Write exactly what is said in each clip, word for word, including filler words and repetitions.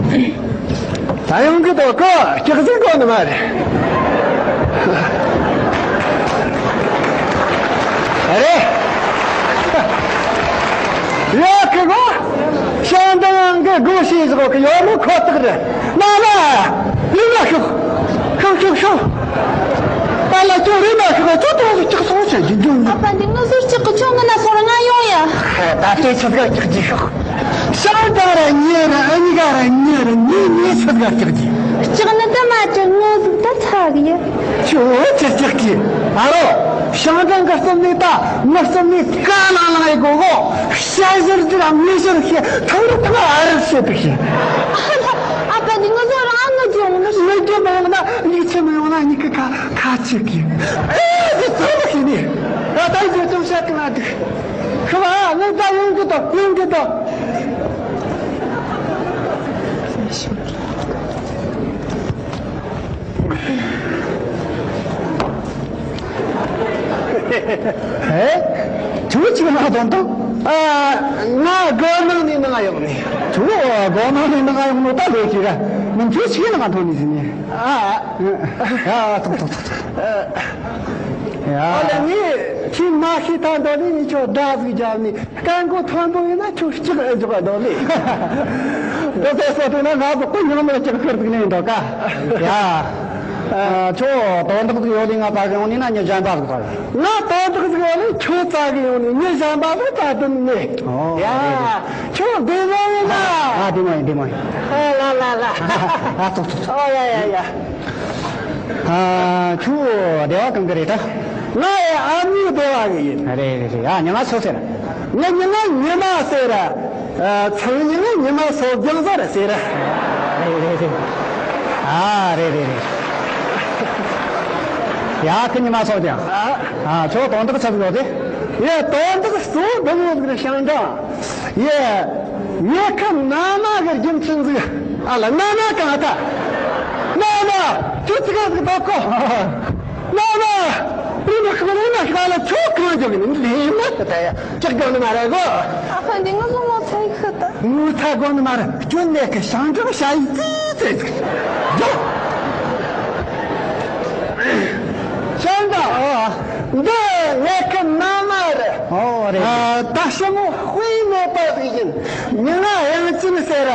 ད་ཡོང་གི་འདུག་གོ། སྐྱག་རྫུན་གོ་ནི་མ་རེད། རེད། ཡོད་གི་གོ། ཤང་དང་གི་སྒོ་ཕྱེས་བཞག་གི་ཡོད་ནི་ཁོ་ཐག་རེད། ན་ན། ལུས་ལ་ཤོག་ཤོག་ཤོག་ཤོག་ད་ལ་ཁྱོད་རེ་མ་ཤོག་ཁྱོད་དོ་ལ་སྐྱག་སོང་ཆེ་རྒྱུ་རྒྱུ་ནི། ཨ་ཕ་འདི་ང་ཟུར་གཅིག་གི་ཁྱོད་ང་ན་སོང་ར་ང་ཡོང་ཡ། ད་ལྟའི་ཆུ་ཟག་སྐྱག་རྒྱུ་ཤོག་ཤང་དང་ར་ཉེ་ར་ཨ་ཉི་ག་ར་ཉེ་ར་ཉེ་ཉེ་ཆུ་ཟག་སྐྱག་རྒྱུ། སྐྱག་ནི་ད་མ་སྐྱག་ངོ་ཟིག་ད་ཚ་གི་ཡ། ཁྱོད་ཆུ་སྐྱག་གི་ཨ་རོ། ཤང་དང་གི་རྩོམ་ནི་ད་ངོ་རྩོམ་ནི་ཀ་ལང་ལང་ཡི་གོ་གོ། ཤ་ཞིར་དུ་ར་མི་ཞིར་ཤེ་ཐང་རུ་ཐང་ཨ་རུ་ཤེ་དུ་ཤེ། ཨ་ཕ་འདི་ང་ཟོ་རང་ང་རྒྱུ་ཡོང་ནི། ང་རྒྱུ་མ་ཡོང་ན་ཡིག་ཆ་མ་ཡོང་ན་ཉིག་གི་ཁ་ཁ་ཆེ་གི། ཨེ་འདི་ཚོ་མ་ཤེས་ནི། ད་ད་ཡིག་ཆ་ཤ་གི་ན་དུ། ཤི་བ་ང་ད་ཡོང་གི་ད་ཡོང་གི་ད། ཨེ། ཁྱོད་ཅིག་ནང་དོན་དང་། ཨ། ང་སྒོ་ནང་ནས་ནང་ཡོང་ནས། ཁྱོད་སྒོ་ནང་ནས་ནང་ཡོང་ནོ་ད་ལོས་ཤེས་ར། མིན་ཁྱོད་ཅིག་ནང་ཐོན་ནས་ཟིན་ནས། ཨ། ཨ། ཐོག་ཐོག་ཐོག་ཐོག་ཡ། ཨ་ལ་ངས་ཁྱོད་མ་ཤེས་ཐང་འདོད་ནས་ངས་ཁྱོད་དགྲ་ཟིག་བརྒྱབ་ནས། སྐད་མགོ་མཐོན་པོ་ཡིན་ན་ཁྱོད་སྐྲག་ཨེ་འཇོག་ག་འདོད་ལེ། དེ་ཚོ་སོ་ཐུག་ན་ང་ཟོག་པོ་ཉང་མོ་ལ་ཅིག་ཁུར་ཟིག་ནས་འདོད་ཀ་ཡ། ཁྱོད་དོན་དག་ཟིག་ཡོད་ལེ་ང་ད་གི་ཡོང་ནི་ན་ཉི་གཞན་པ་ཟིག་ད། ང་དོན་དག་ཟིག་ཡོད་ལེ་ཁྱོད་ད་གི་ཡོང་ནི་ཉི་གཞན་པ་ཟིག་ད་དུ་ནི། ཨོ། ཡ། ཁྱོད་བདེ་མོ་ཡིན་ན། ཨ་བདེ་མོ་ཡིན་བདེ་མོ་ཡིན། ཨ་ལ་ལ་ལ། ཨ་ཐུག་ཐུག་ཐུག་ཨོ་ཡ་ཡ་ཡ། ཨ། ཁྱོད་སྡེ་བ་གང་གི་རེད་ད། ང་ཡི་ཨ་མྱེས་སྡེ་བ་གི་ཡིན། རེད་རེད་རེད། ཨ། ཉི་མ་སོ་ཟེར། ང་ཉི་མ་ཉི་མ་ཟེར། ཨ། ཚང་ཉི་མ་ཉི་མ་སོ་རྒྱང་ཟེར་ཟེར། རེད་རེད་རེད། ཨ། རེད་རེད་རེད། ཡ། ཁི་ཉི་མ་སོ་རྒྱང་། ཨ། ཨ། ཁྱོད་དོན་དག་ཆི་ཟིག་ཡོད་དེ། ཡ། དོན་དག་གཙོ་བོ་འདི་མོ་ཟིག་རེད་ཤང་དྲ། ཡ། ངའི་ཁ་མནའ་མ་གི་རྒྱུ་མཚན་ཟིག་ཨ་ལ་མནའ་མ་གང་ད། མནའ་མ། ཁྱོད་ཙི་ག་ཟིག་ད་གོ། མནའ་མ། རི་མ་ཁ་རི་མ་ཁ་ལ་ཁྱོད་གང་འཇོག་གི་ནི་ལས་མ་ད་ད་ཡ། ཅག་གང་ནི་མ་རེད་གོ། ཨ་ཕ་འདི་ང་ཟོ་ངོ་ཚ་ཡི་ཁ་ད། ངོ་ཚ་གོ་ནི་མ་རེད། སྐྱོན་ལས་ཀི་ཤང་དྲ་ཤ་ཡི་ཙི་ཙི་ཟིག་ཡོ། ཤང་དྲ། འདི་ངའི་ཁ་མནའ་མ་རེད། ཨོ་རེད། ཨ། ད་ཞི་མོ་དཔེ་མེད་པ་ཟིག་ཡིན། མྱིང་ང་དབྱངས་ཅན་ཟེར།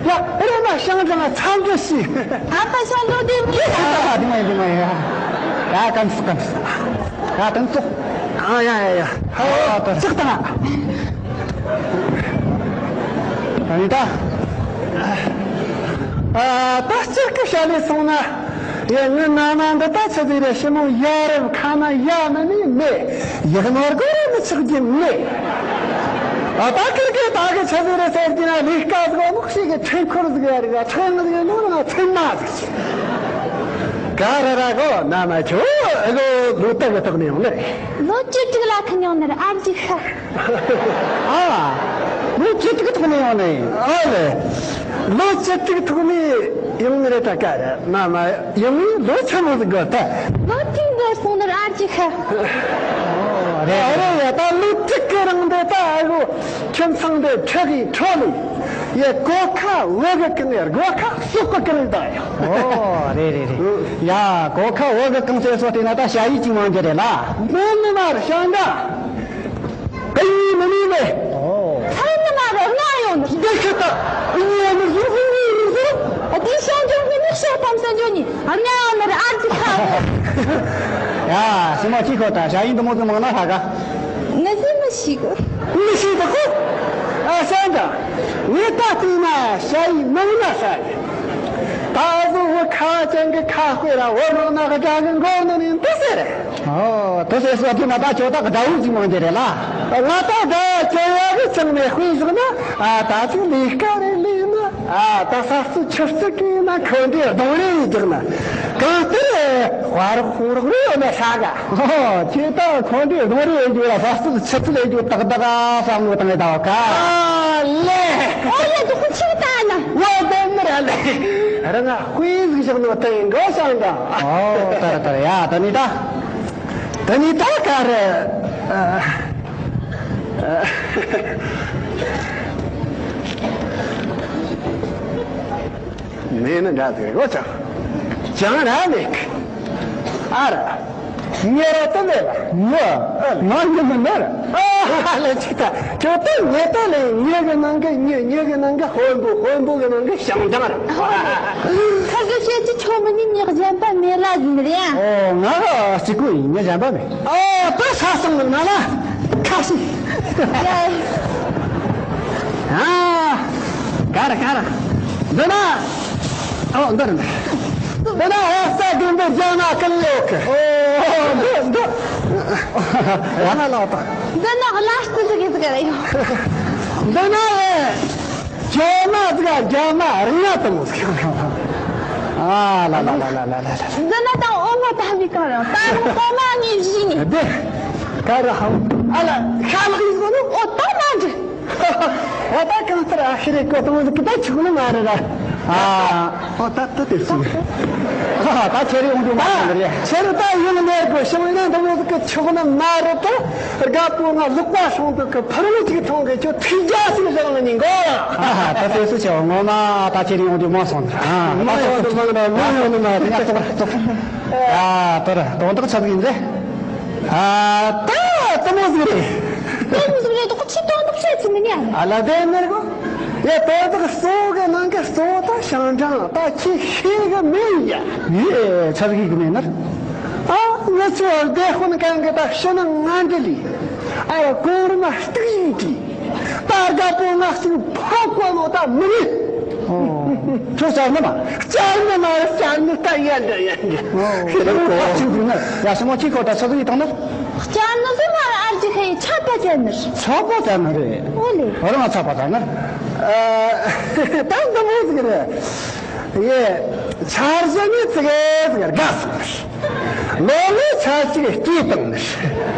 ཡ། རེ་མ་ཤང་དྲ་ང་འཚམས་འདྲི་ཞུས། ཨ་ཕ་ཤང་དྲ་དེ་མི་ཨ། དེ་མ་ཡིན་དེ་མ་ཡིན། ཡ། ཀམ་སུ་ཀམ་སུ། ཡ། ཀམ་སུ། ཨ། ཡ་ཡ་ཡ། ཧ། ཨ། ད་ཅིག་ད། ད་ནི་ད། ཨ། ད་སྤྱིར་གི་བཤད་ལས་སོང་ན། ཡ། ངའི་མནའ་མ་འདི་ད་ཆི་ཟིག་རེད། ཞི་མོ་ཡ་རབས་ཁ་ན་ཡ་མི་ནི་མེད། ཡག་ནོར་གོ་རེ་མི་ཆགས་རྒྱུ་མེད། ཨ། ད་ཁིར་གི་ད་གི་ཆི་ཟིག་རེད་ཟེར་གྱི་ན་ལས་ཀ་ཟིག་ཨ་ནོག་ཞིག་གི་འཕྲུལ་འཁོར་ཟིག་ཡ་རིག་ཨ། ཚན་ཟིག་ཡ་ནོ་ན་ཚན་མ་ཟིག་ཞིག་ག་ར་ར་གོ་མནའ་མ་ཁྱོད་ཨེ་གོ་ལོ་ད་གི་ཐོག་ནས་ཡོང་ནི་རེད། ལོ་བཅུ་དྲུག་ལ་ཁ་ཉོ་ནི་རེད། ཨ་རྒྱུ་ཤ། ཨ། ལོ་བཅུ་དྲུག་ཐོག་ནས་ཡོང་ནི། ཨ་ལེ། ལོ་བཅུ་དྲུག་ཐོག་ནས་ཡོང་ནི་རེད། ད་ག་རེ་མནའ་མ་ཡོང་ནི་ལོ་ཆི་མོ་ཟིག་དགོས་ད། ལོ་དྲུག་འགོར་སོང་ནི་རེད། ཨ་རྒྱུ་ཤ། ཨོ་རེད། ཨ་རེད་ཡ། ད་ལོ་དྲུག་གི་རིང་དེ་ད་ཨ་གོ་ཁྱིམ་ཚང་དེ་ཁྲག་གི་ཁྲོ་ལི། ཡ། གོ་ཁ་བོད་གི་གང་ཡ། སྒོ་ཁ་སོག་གི་གང་ད་ཡ། ཨོ་རེད་རེད་རེད། ཡ། གོ་ཁ་བོད་གི་གང་ཟེར་སོ་དེ་ན་ད་ཞ་ཡི་ཅིག་མང་རྒྱུ་རེད་ལ། མེད་ནི་མ་རེད་ཤང་དྲ། ཨ་ཡི་མི་མི་མེད། ཨོ། ཚན་ནི་མ་རེད། ང་ཡོང་ནི། འདི་ཁྱོད་ད་ཨ་ཡི་མི་ཟུར་ཟུར་ཟུར་ཟུར། ཨ། དེ་ཤང་ཇོ་ངི་ནི་ཤ་ཐམ་སན་ཇོ་ནི་ཨ་ང་ཡོང་ནི་རེད། ཨ་རྒྱུ་ཁ་བོ། ཡ། ཞི་མོ་ཅི་ཁོ་ད་ཞ་ཡི་འདི་མོ་ཟིག་མང་ན་ཧ་ག་ང་ཟིག་མི་ཤེས་གི། མི་ཤེས་ད་གོ། ཨ། ཤང་དྲ། ངས་ད་བལྟས་ན་ཞ་ཡི་མང་ན་ཧྲ་ཡི། ད་གཟོད་བོད་ཁ་ཅན་གི་ཁ་དཔེ་ར་བོད་ནང་ན་གི་དགྲ་གི་མགོ་ནི་ནི་འདི་ཟེར། ཨོ། དེ་ཟེར་སོ་དེ་ན་ད་ཁྱོད་ད་གི་དགྲ་བོ་ཅིག་མང་རྒྱུ་རེད་ལ། ང་ད་དགྲ་ཁྱོད་ཡ་གི་ཚང་ནས་དཔེ་བཞག་ན། ཨ། ད་ཅིག་ལས་ཀ་རེ་ལས་ན། ཨ། ད་ས་རྩི་ཆུ་རྩི་གི་ན་ཁོ་འདྲའི་གདོང་རེ་རྒྱག་ན། གང་ལྟར་དཔའ་རོགས་ཧོང་རོགས་རེ་ཡོད་ན་ཧྲ་ག་ཨོ། ཁྱེད་ད་ཁོང་འདྲའི་གདོང་རེ་ཡོད་རྒྱུ་ལ་ས་རྩི་ཆུ་རྩི་ལས་རྒྱུ་ཏག་ཏག་བསམ་བློ་བཏང་ཡོད་ད་ག་ཨ་ལེ། ཨོ་ཡ། དུ་ཁུ་ཆིག་ད་ན། ཝ་དེ་མི་ར་ལེ། ར་ང་དཔེ་ཟིག་བཞག་ནོ་དེ་འགོ་ཤང་དྲ། ཨོ། ད་ར་ད་ར་ཡ། ད་ནི་ད། ད་ནི་ད་ག་རེ། ཨ། ཨ། ནི་འདྲ་ཟིག་རེད་གོ། ཅང་ཅང་ར་མེད་གི། ཨ་ར། ཉེ་ར་དུ་མེད་ལ། ཉེ་ཨ་ང་ཉེ་མི་མེད་ལ། ཨ་ལ་ཅིག་ད་ཁྱོད་དུ་ཉེ་དུ་ལས་ཉེ་གི་ནང་གི་ཉེ། ཉེ་གི་ནང་གི་དཔོན་པོ། དཔོན་པོ་གི་ནང་གི་ཞང་ཀྲང་ར། ཁ་གི་བཤད་ཀྱི་ཆོ་མི་ཉན། ཉེ་གཞན་པ་མེད་ལ་ཟིན་རེད། ཨོ་ང་ག་གཅིག་པུ་ཡིན། ཉེ་གཞན་པ་མེད། ཨོ་ད་ས་སང་ནང་ལ་ཁ་ཤི། ཡ། ཨ། ག་ར་ག་ར། འདི་ན། ཨོ་འདི་རེད། འདི་ན་ཧ་ས་དགོན་པའི་རྒྱ་ནག་གང་ཡོད་གི། ཨོ་འདི་འདི། ཡ་ན་ལགས་ད། འདི་ན་གླ་སྤྱི་ཟིག་གི་ཟིག་རེད་ཡོད། འདི་ན་ཨེ། ཇོ་མ་ཟིག་རྒྱ་མ་རིང་ན་དུ་མོ་ཟིག་ཨ་ལ་ལ་ལ། འདི་ན་ད་འོ་མ་ད་མི་གང་རང་ད་རུང་འོ་མ་ངས་བཞིན་ནས། འདི་ག་ར་ཧང་ཨ་ལ་ཤ་ལག་ཡིན་ཟོ་ནོ། ཨོ་ད་མ་འདྲི། ཨོ་ད་གང་ལྟར་ཨ་ཤི་རེ་ཀོ་དང་ཟིག་གི་ད་ཆུག་ནི་མ་རེད་ར། ཨ་ཨོ་ད་ད་དེ་སུ་རེད། ཨ་ད་ཁྱེད་རེ་ཡོང་རྒྱུ་མ་རེད་རེད། ཁྱེད་རེ་ད་ཡོང་ནས་གོ་ཤོང་ཡིན་ན་འདི་མོ་ཟིག་གི་ཆུག་ནི་མ་རེད་ད། རྒད་པོ་ང་ལུག་པ་སྲུང་འདུག་གི། ཕུར་བུ་གཅིག་ཐོང་གི་ཁྱོད་ཐུགས་རྒྱལ་ཞིག་བཞག་ནི་ཉིན་གོ། ཨ་ད་དེ་སུ་ཆེ་བ་ངོ་མ་ད་ཁྱེད་རེ་ཡོང་རྒྱུ་མ་སོང་ད། ཨ་མ་ཡོང་དུ་མང་ར་མ་ཡོང་ནི་མ་རེད། ཡ་ཙོག་ཙོག་ཨ་དོ་ར་དོན་དག་ཆ་ཟིག་ཡིན་ཟེ། ཨ་ད་དུ་མོ་ཟིག་རེད། དུ་མོ་ཟིག་རེད་དོ། ཁྱི་དོན་དག་བཤད་ཚུལ་མི་ཉན། ཨ་ལ་དེ་མེར་གོ། ཡ་དོན་དག་གཙོ་བོ་གི་ནང་གི་གཙོ་བོ་ད་ཞང་ཀྲང་ད་ཁྱི་ཤེས་གི་མིན་ཡ། ཡེ་ཆ་ཟིག་གི་མེད་ན། ཨ་ང་ཚོ་སྡེ་དཔོན་གང་གི་ད་ཤི་ན་ང་འདི་ལི། ཨ་ཡ་གོང་རིམ་སྟུག་ཡིན་གི། ད་རྒད་པོ་ང་ཚོ་ཕོག་གོ་ནོ་ད་མི་རེད། ཁྱོད་བཅར་ནི་མ། བཅར་ནི་མ་རེད། བཅར་ནི་ད་ཡ་འདྲ་ཡ་འདྲ། ཁྱེད་རང་ཁོ་ཕ་ཆུང་དུས་ན་ཡ་ཞི་མོ་ཁྱི་ཁོ་ད་ཆ་ཚུགས་ཡི་དང་ན། བཅར་ནི་ཟེར་མ་རེད། ཨར་ཅི་ཁ་ཡི་ཆད་པ་བཅར་ནི་རེད། ཆད་པ་བཅར་ནི་རེད། ཨོ་ལེ། ཨོ་རང་ཆད་པ་བཅར་ནི་རེད། ད་འདི་མོ་ཟིག་རེད། ཡེ། འཆར་གཞི་ནི་ཙི་གེ་ཟིག་དགའ་སོང་། ལོ་ལོ་ཆ་གཅིག་སྐྱེས་བཏང་ནི།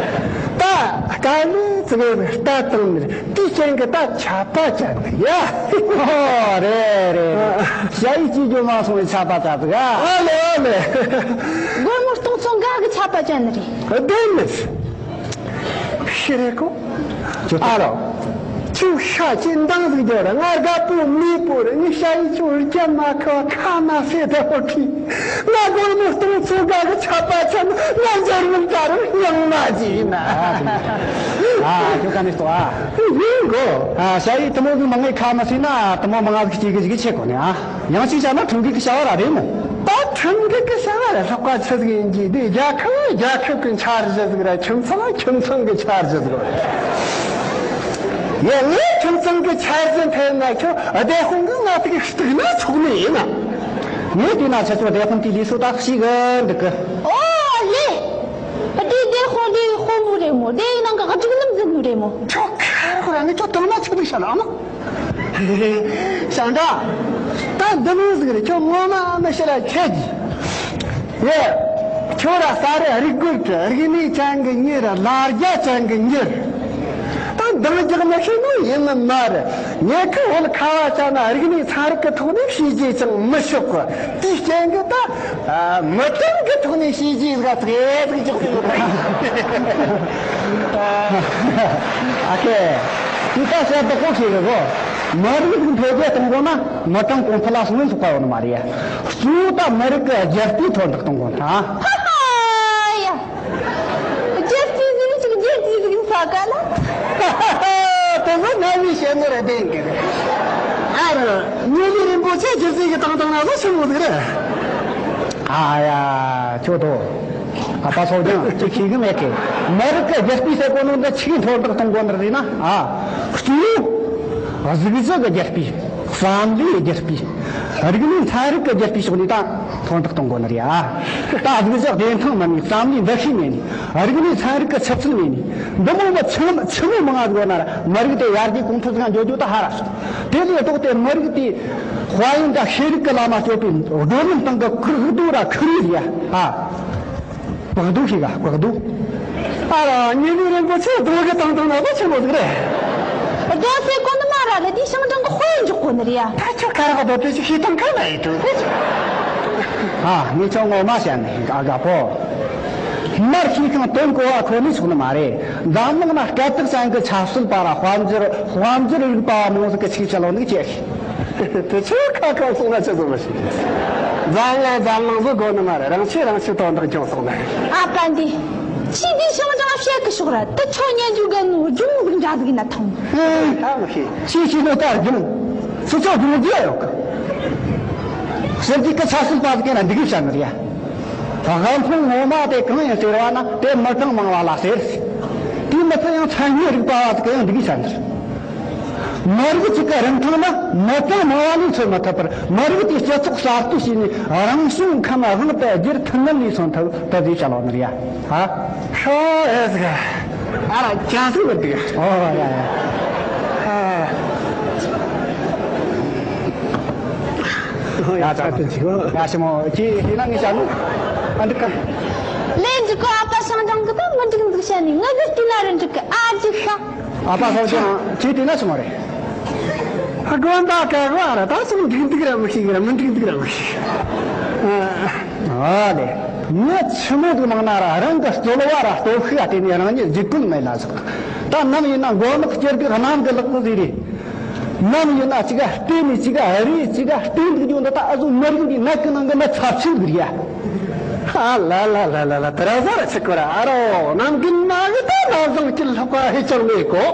ད་དཀའ་ལས་ཙི་གེ་ཟིག་ལྟ་བཏང་ནི། དེའི་རྐྱེན་གྱིས་ད་ཆད་པ་བཅད་ནི་ཡ། ཨོ་རེད་རེད་རེད། ཞ་ཡི་སྐྱེས་རྒྱུ་མ་སོང་བའི་ཆད་པ་བཅད་ཟིག་ཨ། ཨ་ལེ་ཨ་ལེ། སྒོར་མོ་སྟོང་ཚོ་འགའ་གི་ཆད་པ་བཅད་ནི་རེད། བདེན་མི། ཤི་རེ་ཀོ། ཨ་རོ། ཁྱོད་ཤ་ཅི་འདང་ཟིག་རྒྱོ་ར། ང་རྒད་པོ་མེད་པོ་རེད། ངས་ཤ་ཡི་ཁྱོད་རྒྱ་མ་ཁ་ཁ་མ་ཟེ་ད་ཧོ་ཁྲི། ང་སྒོར་མོ་སྟོང་ཚོ་འགའ་གི་ཆད་པ་ཆད་ན་ང་འཇར་མན་ད་རུང་ཡང་མ་བྱིན་ན། ཨ་ཁྱོད་ག་ནས་ལྟོ་ཨ། ཡིན་གོ། ཨ་ཤ་ཡི་དུ་མོ་གི་མ་ངའི་ཁ་མ་ཟེ་ན་དུ་མོ་མ་ང་གི་སྐྱེ་གི་ཞིག་ཆེ་གོ་ནས་ཨ། ཡང་ཅིག་བྱས་ན་ཁྲིམས་འགལ་གྱི་བྱ་བ་ར་རེད་མོ། ད་ཁྲིམས་འགལ་གྱི་བྱ་བ་ར་ལྷག་པ་ཆི་ཟིག་ཡིན་གྱི། འདི་རྒྱལ་ཁབ་རྒྱལ་ཁབ་ཀྱི་འཆར་གཞི་ཟིག་ར། ཁྱིམ་ཚང་ཁྱིམ་ཚང་གི་འཆར་གཞི་ཟིག་ར། ཡ་ངའི་ཁྱིམ་ཚང་གི་འཆར་གཞི་འཕེལ་ན་ཁྱོད་སྡེ་དཔོན་གི་ང་ཐུག་གཏུག་ན་ཆོག་ནི་ཡིན་ན། ངས་བལྟས་ན་ཁྱེད་ཚོ་སྡེ་དཔོན་དེའི་ལུགས་སྲོལ་ད་ཞིག་གི་འདུག་གི། ཨོ་ལེ། འདི་སྡེ་དཔོན་འདི་དཔོན་པོ་རེད་མོ། སྡེ་ཡི་ནང་གི་སྒྲིག་ལམ་འཛིན་ནོ་རེད་མོ། ཁྱོད་ཁ་རོག་ར་ངས་ཁྱོད་དང་ན་ཆོག་འདུག་བཤད་ལ་ཨ་མ། ཞང་ཀྲང་། ད་འདི་མོ་ཟིག་རེད། ཁྱོད་ངོ་མ་མི་ཤེས་ལ་ཁྱེད་ཀྱིས། ཡེ། ཁྱོད་ར་ས་རེ་རིག་དགོས་ཀྱི། རིག་གནས་ཅན་གྱི་མྱི་ར་ལ་རྒྱ་ཅན་གྱི་མྱི་ར། ད་འདང་རྒྱག་མི་ཤེས་ནོ་ཡིན་ནི་མ་རེད། ངེད་ཀྱི་བོད་ཁ་བ་ཅན་ན་རིག་གནས་ཚན་རིག་གི་ཐོག་ནས་བྱས་རྗེས་ཅང་མི་ཤོག་གི། དེའི་རྐྱེན་གྱིས་ད། ཨ། མི་གྲངས་ཀྱི་ཐོག་ནས་བྱས་རྗེས་ཟིག་ཐག་ཟིག་རྒྱག་ཟིན་ཡོད་པ་ཡིན། ཨ་ཁེ། དེ་ད་བཤད་བདག་པོ་ཁེ་གི་གོ། མི་རིགས་འཕེལ་རྒྱས་གཏོང་དགོས་ན་མི་གྲངས་གོང་འཕེལ་ལ་སོང་བའི་སོགས་པ་ཡོད་ནི་མ་རེད། གཙོ་བོ་ད་མི་རིགས་ཀྱི་རྒྱལ་སྤྱིའི་མཐོར་འདེགས་གཏོང་དགོས་ན། ཧ་ཧ་ཡ། རྒྱལ་སྤྱི་ཟིག་ཅིག་རྒྱལ་སྤྱི་ཟིག་ས་ག་ལ། དེ་ཚོ་ནམ་ཡིན་བཤད་ནོ་རེད་བདེན་གི། ཨ་ར། མྱུ་ལི་རིན་པོ་ཆེ་རྒྱལ་སྲིད་ཀྱི་སྟེང་དང་ན་ཚོ་ཆེན་མོ་ཟིག་རེད། ཨ་ཡ། ཁྱོད་དོ། ཨ་ཕ་སོགས་ཀྱང་ཅིག་ཤེས་གི་མེད་གི། མི་རིགས་ཀྱི་རྒྱལ་སྤྱི་ཟེར་གོ་ནོ་འདི་ཆིག་མཐོར་འདེགས་གཏོང་དགོས་ནི་རེད་ན། ཨ། གཙོ་བོ། གཟུགས་གཞི་གི་རྒྱལ་སྤྱི། བསམ་བློའི་རྒྱལ་སྤྱི། རིག་གནས་ཚན་རིག་གི་རྒྱལ་སྤྱིའི་ཕྱོགས་ནས་ད་མཐོར་འདེགས་གཏོང་དགོས་ནི་རེད་ཨ། ད་གཟུགས་གཞི་བདེ་ཐང་མེད་ནས་བསམ་བློའི་འདུ་ཤེས་མེད་ནས། རིག་གནས་ཚན་རིག་གི་ཆུ་ཚད་མེད་ནས། འདི་མོ་མི་ཆི་ཆི་མོ་མང་ང་ཟིག་ཡོད་ན་ར་མི་རིགས་དེ་ཡར་རྒྱས་གོང་འཕེལ་ཟིག་འགྱོ་རྒྱུ་ད་ཧ་ར་སོང་། དེ་ལས་ལྡོག་སྟེ་མི་རིགས་དེ་དཔལ་ཡོན་དང་ཤེས་རིག་གི་ལམ་མ་སྐྱོད་པའི་རྡོ་རིང་སྟེང་གི་བཀག་རྡོ་ར་ཁུར་རེད་ཡ་ཨ། བཀག་རྡོ་ཞིག་ག་བཀག་རྡོ། ཨ་ར་མྱུ་ལི་རིན་པོ་ཆེ་རྡོ་གི་སྟེང་དང་ན་ཚོ་ཆེན་པོ་ཟིག་རེད། རྡོ་ཟེར་གོ་ནི་མ་ར་ལ་དེའི་ཞིང་གྲོང་གི་དཔེ་འཇོག་གོ་ནི་རེད་ཡ། ད་ཁྱོད་ཁ་རག་རྡོ་དེ་ཞིག་ཤེས་སྟངས་ག་ན་ཡིན་དུ། ཨ་ངས་ཁྱོད་ངོ་མ་བཤད་ནི་ཨ་དགའ་པོ། མར་ཤེས་ཤིང་དོན་གོ་བ་ཁོ་ནས་ཆོག་ནི་མ་རེད། འཛམ་གླིང་ན་སྐད་གྲགས་ཅན་གྱི་ཆབ་སྲིད་པ་ར་དཔལ་འབྱོར་དཔལ་འབྱོར་རིག་པ་བ་མང་ཟིག་གི་ཆིག་ཆ་ལོ་ནི་ཅེས། དེ་ཚོ་ཁ་ཁ་སོང་ན་ཆི་ཟིག་མི་ཤེས། འཛམ་གླིང་འཛམ་གླིང་བཟོ་དགོས་ནི་མ་རེད། རང་ཆས་རང་ཆས་དོན་དག་ཁྱོད་སོང་ན། ཨ་ཕ་འདི། ཁྱི་འདི་ཤང་ཀྲང་བཤད་གི་ཤོག་ར། དེ་ཆོ་ཉན་རྒྱུ་ག་ནོ་ལྗོངས་ཟིག་འདྲ་ཟིག་ན་ཐང་། ཨེ། ཧ་མི་ཤེས། ཁྱི་ཁྱི་ནོ་ད་ལྗོངས། སུ་ཚོ་ལྗོངས་རྒྱུ་ཡོད་གི། ཟེར་གྱི་གི་ཆ་སྲིད་པ་ཟིག་ན་འདི་གི་བཤད་ནི་རེད་ཡ། དབང་ཕུང་ངོ་མ་དེ་གང་ཡིན་ཟེར་བ་ན་དེ་མི་གྲངས་མང་བ་ལ་ཟེར། དེ་མི་ཚད་ཡང་མཚན་ཉིད་རིག་པ་བ་ཟིག་ཡང་འདི་གི་བཤད་ནི་རེད། མི་རིགས་གཅིག་གི་རིན་ཐང་ནི་མི་གྲངས་མང་བ་ལས་མཚོན་མི་ཐུབ་པར། མི་རིགས་དེའི་སྤྱི་ཚོགས་གསར་གཏོད་བྱས་ནས་རང་བྱུང་ཁམས་དབང་དུ་བསྒྱུར་ཐུབ་ནི་ལས་མཚོན་ཐུབ་ཐུབ་ཅེས་བྱ་ལོ་ནི་རེད་ཡ། ཧ། ཧོ་ཨེ་ཟིག་ཨ་ར་ཅང་ཟིག་མི་འདུག་ཨོ་ཡ་ཡ། ཧ། ཡ་ཅང་ཡ་ཞི་མོ་ཁྱི་ཧི་ན་ངི་ཤ་ནུ། ཨ་འདི་ཀ་ལན་འདི་ཀོ་ཨ་ཕ་ཤང་ཀྲང་གི་ད་མི་འགྲིག་འདུག་བཤད་ནི་ང་གི་སྐྱིད་ན་རེ་འགྲིག་གི་ཨ་ཅི་ཤ། ཨ་ཕ་ཧོ་ཅང་ཁྱེད་དེ་ན་སོང་བ་རེད། དགོན་པ་ག་བ་ར་ད་སོང་འགྲིག་འདུག་ར་མི་ཤེས་གི་ར་མི་འགྲིག་འདུག་ར་མི་ཤེས། ཨ་ལེ། མི་ཆི་མོ་འདུག་མང་ན་ར་རང་གི་རྩོལ་བ་ར་སྟོབས་ཤུགས་ཨ་དེ་ནས་རང་ཉིད་འཇིགས་སྐུལ་མེད་ལ་ཟིག་ད་ནམ་ཡིན་ན་མགོ་ནག་སྐྱེར་གི་གནམ་གི་ལག་པ་ཟིག་རེད། ནམ་ཡིན་ན་ཅི་ག་བལྟས་ནས་ཅི་ག་རེད་ཅི་ག་བལྟས་འདུག་རྒྱུ་འདི་ད་ཨ་ཟུ་མི་རིགས་འདི་ནད་ཀྱི་ནང་གི་ནད་ཚབས་ཆེན་འདུག་ཡ། ཨ་ལ་ལ་ལ་ལ་ལ། དེ་ར་ཟ་ར་ཆི་ཀོ་ར་ཨ་རོ། གནམ་གི་ནང་གི་ད་ནད་བཟང་གི་ལྷག་པ་ཧེ་ཅང་མེད་གོ།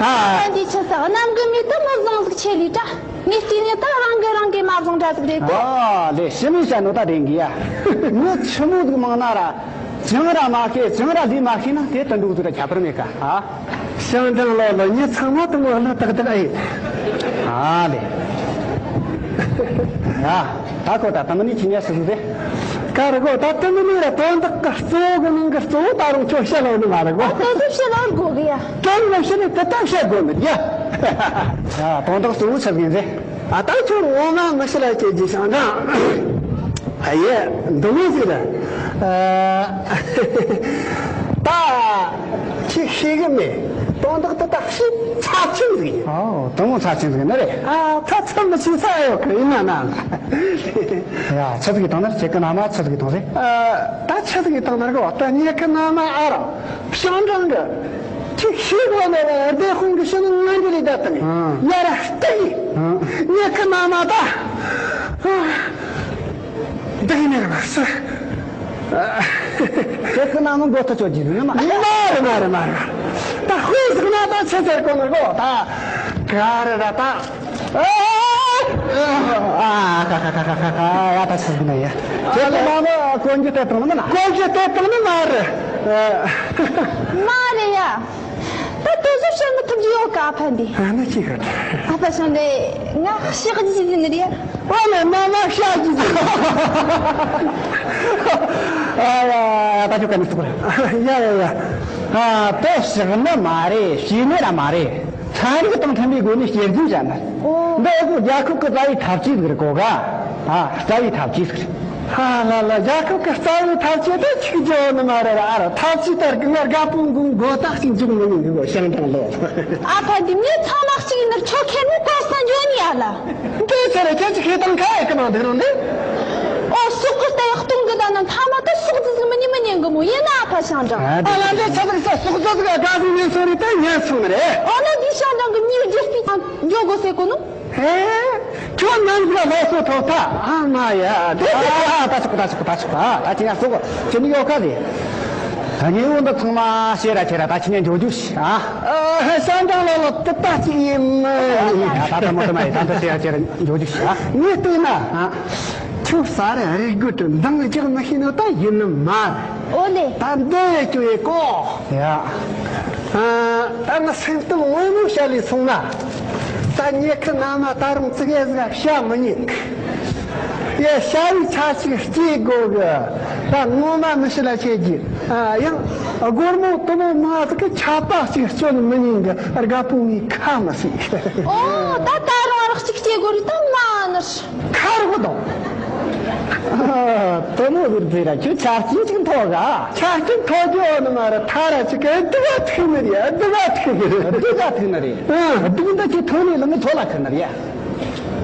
ཨ། ཨ་འདི་ཆི་ས་གནམ་གི་མི་ད་ནད་བཟང་ཟིག་ཆེ་ལི་ད། ངས་བལྟས་ནས་ད་རང་གི་རང་གི་མ་བཟང་འདྲ་ཟིག་རེད་གོ། ཨ་ལེ་ཞི་མི་བྱ་ནོ་ད་དྲན་གི་ཡ། ངས་ཆི་མོ་ཟིག་མང་ན་ར། ཅང་ར་མ་ཤེས་ཅང་ར་ལས་མ་ཤེས་ན་དེ་ད་འགྲོ་ཟིག་ར་ཁྱད་པར་མེད་ཀ་ཨ། ཞང་ཀྲང་ལོ་ལོ་ཉི་ཚང་མ་དུ་མོ་ལ་ཏག་ཏག་ཨེ། ཨ་ལེ། ཡ། ད་ཁོ་ད་ད་མ་ནི་ཁྱི་ཉལ་སུ་ཟེ། ཀ་ར་གོ་ད་ད་མ་ནི་ར་དོན་དག་གི་གཙོ་བོ་གི་ནང་གི་གཙོ་བོ་ད་རུང་ཁྱོད་བཤད་ལོ་ནི་མ་ར་གོ། ད་དུ་བཤད་ལོ་དགོ་གི་ཡ། དོན་མ་བཤད་ནི་ད་ད་བཤད་དགོ་ནི་ཡ། ཡ་དོན་དག་གཙོ་བོ་ཆི་ཟིག་ཡིན་ཟེ། ཨ་ད་ཁྱོད་ངོ་མ་མི་ཤི་ལ་སྐྱེ་རྒྱུ་ཞང་ཀྲང་། ཨ་ཡེ་འདི་མོ་ཟིག་ར། ཨ་ད་ཁྱེད་ཤེས་གི་མེད། དོན་དག་དེ་ད་ཤི་ཚབས་ཆེན་ཟིག་ཡིན། ཨོ་དེ་མོ་ཚབས་ཆེན་ཟིག་ནི་རེད། ཨ་ད་ཚབས་མི་ཆེ་ས་ཡོད་གི་ཡིན་ན་ན། ཡ་ཆི་ཟིག་དང་ན་ཁྱེད་ཀྱི་ན་མ་ཆི་ཟིག་དང་རེད། ཨ་ད་ཆི་ཟིག་དང་ན་རེད་གོ། ད་ངེད་ཀྱི་ན་མ་ཨ་ར་ཞང་ཀྲང་གི་ཁྱེད་ཤེས་གོ་ནས་བདེ་དཔུང་གི་ཤི་ནི་ང་འདི་ལས་ད་དང་ཡ་ར་སྟེ་ཡིན། ངེད་ཀྱི་ན་མ་ད། འདི་ནས་མ་སུ། ཁྱེད་ཀྱི་ན་མ་མགོ་ཐོ་ཆོད་ཀྱི་ཡིན་ན་མ། མ་རེད་མ་རེད་མ་རེད། ད་ཧུའི་ཟིག་ན་ད་ཆི་ཟེར་གོ་ནི་གོ་ད། ག་རེ་ར་ད། ཨ་ཁ་ཁ་ཁ་ཁ་ཁ་ཡ་ད་ཆི་ཟིག་ན་ཡ། ཁྱེད་ཀྱི་ན་མ་གོན་རྒྱུ་དེ་བཏང་ནི་མ་ན། གོན་རྒྱུ་དེ་བཏང་ནི་མ་རེད། མ་རེད་ཡ། ད་དེ་ཚོ་བཤད་མི་ཐུབ་ཀྱི་ཡོད་ག་ཨ་ཕ་འདི། ཨ་ནི་ཅི་ག་ཨ་ཕ་སོང་ནས་ང་ཤག་ཅི་ཟིན་ནི་རེད། ཨ་ལ་མ་མ་ཤག་ཅི་ཟིན། ཨ་ཡ་ད་ཁྱོད་ག་ནས་ཐུག་ར། ཡ་ཡ་ཡ། ཨ་དེ་ཤག་ནི་མ་རེད། ཤི་ནི་ར་མ་རེད། ཚན་རིག་དང་མཐུན་པའི་སྒོ་ནས་སྐྱེལ་རྒྱུ་བྱ་ན། འདི་ཨ་ཁུ་རྒྱལ་ཁབ་ཀྱི་རྩ་བའི་འཐབ་ཇུས་ཟིག་རེད་གོ་ག་ཨ་རྩ་བའི་འཐབ་ཇུས་ཟིག་རེད། ཧ་ལ་ལ། རྒྱལ་ཁབ་ཀྱི་རྩ་བའི་འཐབ་ཇུས་དེ་ཆིག་བརྗོད་ནི་མ་རེད་ཨ་ར། འཐབ་ཇུས་ལྟར་གི་ང་རྒད་པོ་མགོ་མགོ་ཐག་ཅིག་འཇུག་མི་ཉན་གི་གོ་ཞང་ཀྲང་ལོ། ཨ་ཕ་འདི་མི་ཚང་མ་གཅིག་ཡིན་ནར་ཆོ་ཁེར་མི་གོ་ས་འཇོན་ཡ་ལ། འདི་ཚེ་རེ་ཁྱེད་ཀྱི་ཤེས་སྟངས་ཁ་ཡེ་གི་ནང་འདུག་རུང་འདི། ཨོ་སོག་གི་ལྟ་ཡག་གཏོང་གི་ད་ན་མཐའ་མ་ད་སོག་རྫི་ཟིག་མི་ཉན་མི་ཉན་གི་མོ་ཡིན་ན་ཨ་ཕ་ཞང་ཀྲང་། ཨ་ལ་འདི་ཆ་ཟིག་ས་སོག་རྫི་ཟིག་དགའ་ཟིག་ཉན་སོང་རེད་ད་ཉན་སོང་ནི་རེད། ཨོ་ན་འདི་ཞང་ཀྲང་གི་མིའི་རྒྱུ་སྤུས་དང་འཇོག་དགོས་ཟེར་གོ་ནོ། ཧེ། ཁྱོད་ནམ་ཟིག་ལ་སློབ་གསོ་ཐོབ་ཐལ། ཨ་མ་ཡ། དེ་ཨ་ད་ཆོག་ད་ཆོག་ད་ཆོག་ད་ད་ཁྱེད་ཉག་སོག་ཁྱེད་ནི་ཡོད་ཁ་ཟེ། ད་ངའི་འོ་འདི་ཚང་མ་ཤེས་ར་ཁྱེད་ར་ད་ཁྱེད་ཉག་འཇོག་རྒྱུ་ཤི་ཨ། ཨ་ཧ་ཤང་ཀྲང་ལོ་ལོ་དེ་ད་ཅི་ཡིན་མི། ད་ད་མོ་ད་མ་ཡི་ད་ད་ཤེས་ར་ཁྱེད་ར་འཇོག་རྒྱུ་ཤི་ཨ། ངས་བལྟས་ན་ཨ། ཁྱོད་ས་ར་རི་རྒོད་དུ་འདང་རྒྱག་མི་ཤེས་ནོ་ད་ཡིན་ནི་མ་རེད། ཨོ་ལེ། ད་འདི་ཡེ་ཁྱོད་ཡེ་གོ། ཡ། ཨ། ད་ང་སེམས་གཏམ་ངོ་མ་བཤད་ལས་སོང་ན། ད་ངེད་ཀྱི་ན་མ་ད་རུང་ཙི་གེ་ཟིག་བཤད་མི་ཉན་གི། ཡ་བྱ་བའི་ཚབ་ཅིག་སྐྱེ་དགོ་གི། ད་ངོ་མ་མི་ཤི་ལ་ཆེ་གི། ཨ་ཡང་སྒོར་མོ་དུ་མོ་མ་ཟིག་གི་ཆད་པ་ཅིག་གཅོད་མི་ཉན་གི་རྒད་པོ་ངའི་ཁ་མི་སྲིད། ཨོ་ད་ད་རུང་ཨ་རག་ཅིག་སྐྱེ་དགོ་རི་ད་མ་ནི། ཁ་རོག་དང་། དེ་མོ་ཟེར་ཟེར་ར་ཁྱོད་ཆ་རྐྱེན་ཅིག་མཐོ་ག་ཆ་རྐྱེན་མཐོ་རྒྱུ་ནི་མ་རེད། ཐ་ར་ཅིག་གི་སྡུག་ག་ཐུག་ནི་རེད། སྡུག་ག་ཐུག་ནི་རེད། སྡུག་ག་ཐུག་ནི་རེད། ཨ། སྡུག་འདི་ཁྱོད་ཐོན་ནས་ལངས་ཐོ་ལ་ཐུག་ནི་རེད།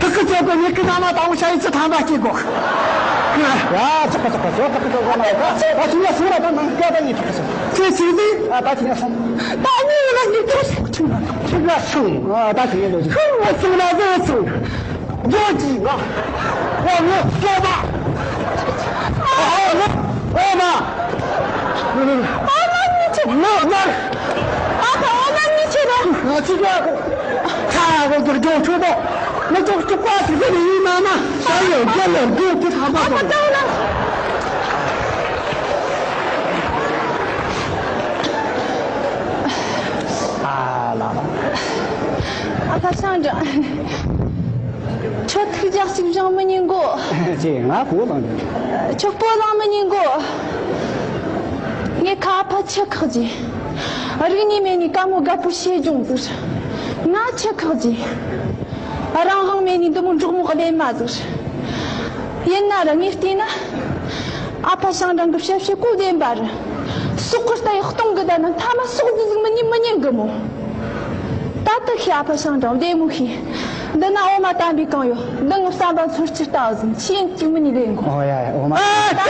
ཕྲུ་གུ་ཚོ་གི་མྱིག་གི་ན་མ་དང་ཤ་ཡི་ཚི་ཐམ་པ་སྐྱེ་གོ། ཡ་ཆོག་གི་ཆོག་གི་ཆོག་གི་ཆོག་གི་ན་ད་ད་ཁྱིམ་ལ་སོང་ལ་ད་ནང་སྐད་ད་ཡིན་ཆོག་གི་ཆོག་ཁྱོད་ཆི་ཟིག་ཨ་ད་ཁྱིམ་ལ་སོང་། ད་ཉིན་ལ་ཉིན་ཁྱོད་ཁྱིམ་ལ་སོང་། ཁྱིམ་ལ་སོང་། ཨ་ད་ཁྱིམ་ལ་སོང་། ཁྱིམ་ལ་སོང་ན་ཟེར་སོང་། རྒྱོ་ཇི་ང་། ཨོ་ངོ་སྐྱོ་མ། ཨོ་ངོ་ཨོ་མ། ཨོ་མ་ཉི་ཆེ། ངོ་ངར། ཨ་ཁ་ཨོ་མ་ཉི་ཆེ་ར། ང་ཅི་ར་ཁོ། ཁ་ཁོ་རྒྱོ་རྒྱོ་ཆོ་མོ། ང་ཅོག་ཅོག་པ་ཅི་ཟེར་ཡིན་མ་མ། ད་ཡོད་རྒྱ་ལ་རྒྱོ་ཅི་ཐ་མ་ཨ་ཁ་ཏོ། ད་ལ། ཨ་ལ་ལ། ཨ་ཁ་ཤང་ཀྲང་། ཁྱོད་ཐུགས་རྒྱག་ཅིག་བཞེངས་མི་ཉན་གོ། ཅེ་ང་གོ་ལང་། ཁྱོད་སྤོ་ལང་མི་ཉན་གོ། ངས་ཁ་ཕ་ཆེ་ཁག་ཅིག་རིག་གནས་མེད་ནི་ཀ་མོ་དགའ་པོ་ཤེས་སྦྱོང་ཟིག་ང་ཆེ་ཁག་ཅིག་རང་དབང་མེད་ནི་འདི་མོ་འབྲོག་མོ་གླེན་མ་ཟིག་ཡིན་ན་ར་ངས་བལྟས་ན། ཨ་ཕ་ཤང་ཀྲང་གི་བཤད་བཤད་གོ་བདེན་པ་རེད། སོག་གི་ལྟ་ཡི་གཏོང་གི་ད་ན་མཐའ་མ་སོག་ཟིག་ཟིག་མི་ཉན་མི་ཉན་གི་མོ། ད་ལྟ་ཤི་ཨ་ཕ་ཤང་ཀྲང་བདེ་མོ་ཤི། འདི་ན་འོ་མ་དམ་པའི་གང་ཡོད། འདི་ངི་བསམ་པ་ཚོར་ཅི་ལྟ་བ་ཟིན་ཆེན་གཅིག་མི་ཉིད་ལེན་གོ། ཨོ་ཡ་ཡ་འོ་མ། ཨ་ད་